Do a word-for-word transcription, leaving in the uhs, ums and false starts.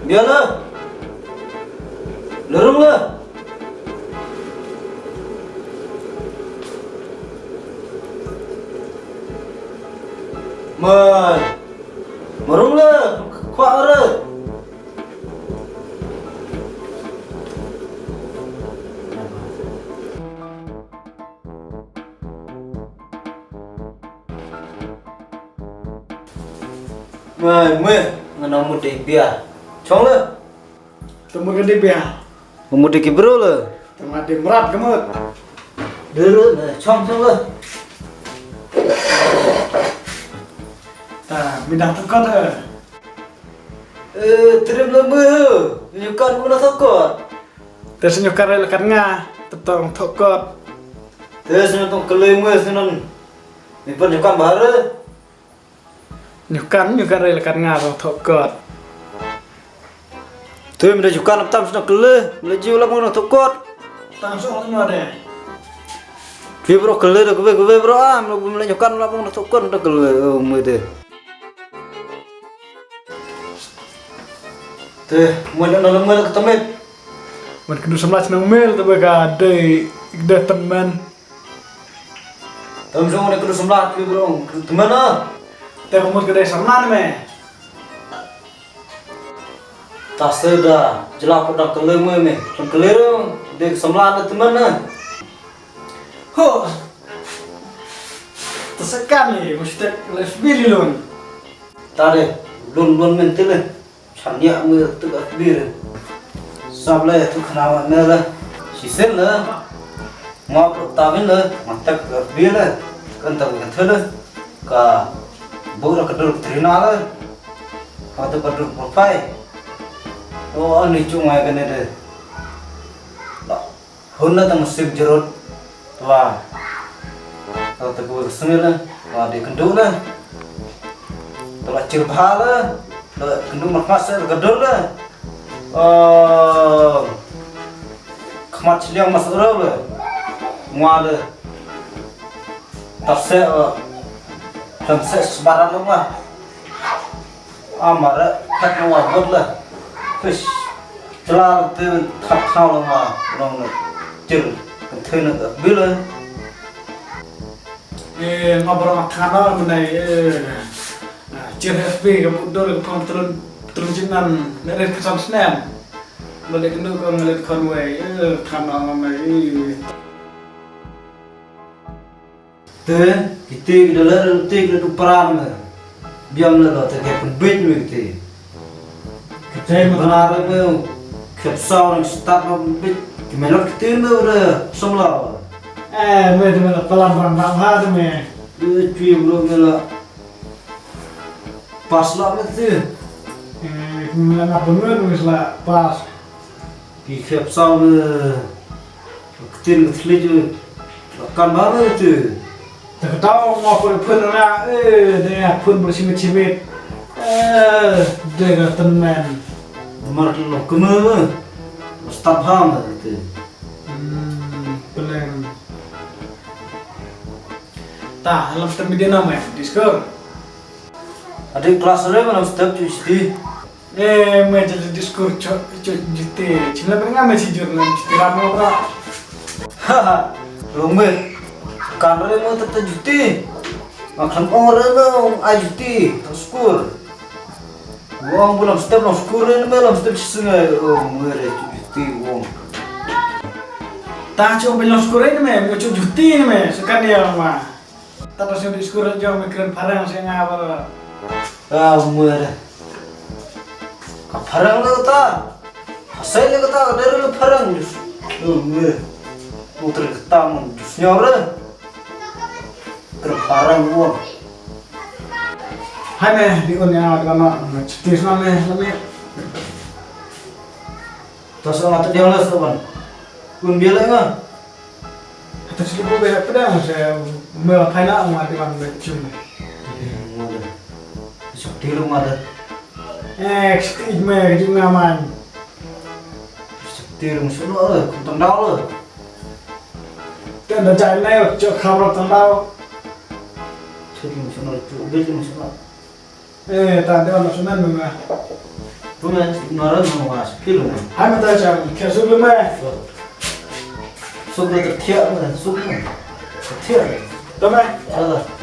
Bia la. La rung la. Mai. Ma rung la. Kwah ra. Mai, mui, nga nang mut dei bia. Chong la. Te mut ka dei bia. Nga mut dei ki bro la. Te nga dei mrad ka mut. Dei la, chong, chong la. Ta, mi dang tengkot ha. Eh, trip la mui ha. Nyukan mut na tengkot. Te shu nyukan rai la kat nga, te tong thoh kot. Te shu nyukan tong kele mui shu non. Mi pat nyukan bahar. Nyukan, nyukan rai la kat nga tong thoh kot. Te mi da nyukan tam shu non kele, mi la jiw la mung tong thoh kot. Tam shu non de. Ki bro kele da kebe kebe bro ah, mi la nyukan la mung tong thoh kot da kele, oh mui te. Te, mui da na mui la ka tamit. Wat kynduh samla chnong mel te ba ka dei dei tymmen. Tam jong ne kynduh samla ki bro tymmen ah. Te ka mut ka dei samla ne me. Ta se da jela ko da kele me me. Kan kele dei samla ne tymmen ah. Ho. Ta se kan ni mesti tek les bililon. Ta de lon lon men tele. Chan ïa mui tuk F B re. Sab le tuk khana wa ne le. Shisien le. Ngop ta win le. Ma tek F B le. Kan ta kan thele. Ka bu ra ka dur trina le. Ka tuk ka dur profile. O ani chung ai ka ne de. Hun na tang sik jerut. Twa. Twa te kawei ka sngewbha la. Twa dei kynduh la. Twa la chirbha la. Twa kynduh mat mat se ka dur la. Khmat chiliang mas ura la. Ngwa la. Tap se. Tap se sbaran la ngwa. Amara tak na wa bot la. Fish. Tla te thak thaw la ma nong na. Til. Kan thena ka bila. Eh, ngabra ma thana menai eh. Chir F B ka mudor ka pang telun telun jinan. Nere ka sam snem. Balik nu ka ngalit Conway. Eh, thana ma mai. Te kite ki da leh rynti ki da tu pran me. Biang le lo te ke pynbit me kite. Kite me bana re me. Khep saw nang start me pynbit. Ki me lot kite me udah semla. Eh, me te me la pelan bang bang ha te me. Te cui bro me la. Pas la me te. Eh, me la ngap bengen me la pas. Ki khep saw me. Ktien ka thli ju. Kan ba me tu. Ta ka tau mo ko phun ra eh de phun ber simit simit. Eh de ka ten men. Mar lo keme me. Start ha me tu. Hmm, peleng. Ta lam step media na me diskur. Adik kelas re me lam step tu sti. Eh, me jadi diskur cho cho jiti. Chimla pernga me sijur na jiti ram lo bra. Haha, lo me. Kan re mo tata jiti. Makan ong re mo a jiti. Skur. Wong bulam step lo skur re me lam step sungai. Oh, me re jiti wong. Ta cho me lo skur re me, me cho jiti me. Sekan dia ma. Tata shu diskur jong me kren pharang se nga ba. Ah, mwer. Ka pharang le ta. Asai le ta ka dere le pharang. Oh, mwer. Mutre ka ta mun. Snyore. Kren pharang won. Hai me, di un ya, di kana. Chiti sna me, la me. Tos nga tu dia le soban. Kun biar le nga. Kata sili bu be pedang se me phaina ma ti wan be chum. Sok ti lu ma da. Eh, sik me ju nga man. Sok ti lu so lo, kun tang dau lo. Ten da jai ne, chok kham rok tang dau. Sok ti lu so lo, chok be lu so lo. Eh, ta de wan so nan ma. Tu me, nora no wa, pilu me. Hai mata chang, kya suk lu me. Suk lu te thiah me, suk me. Te thiah. To me. Ala.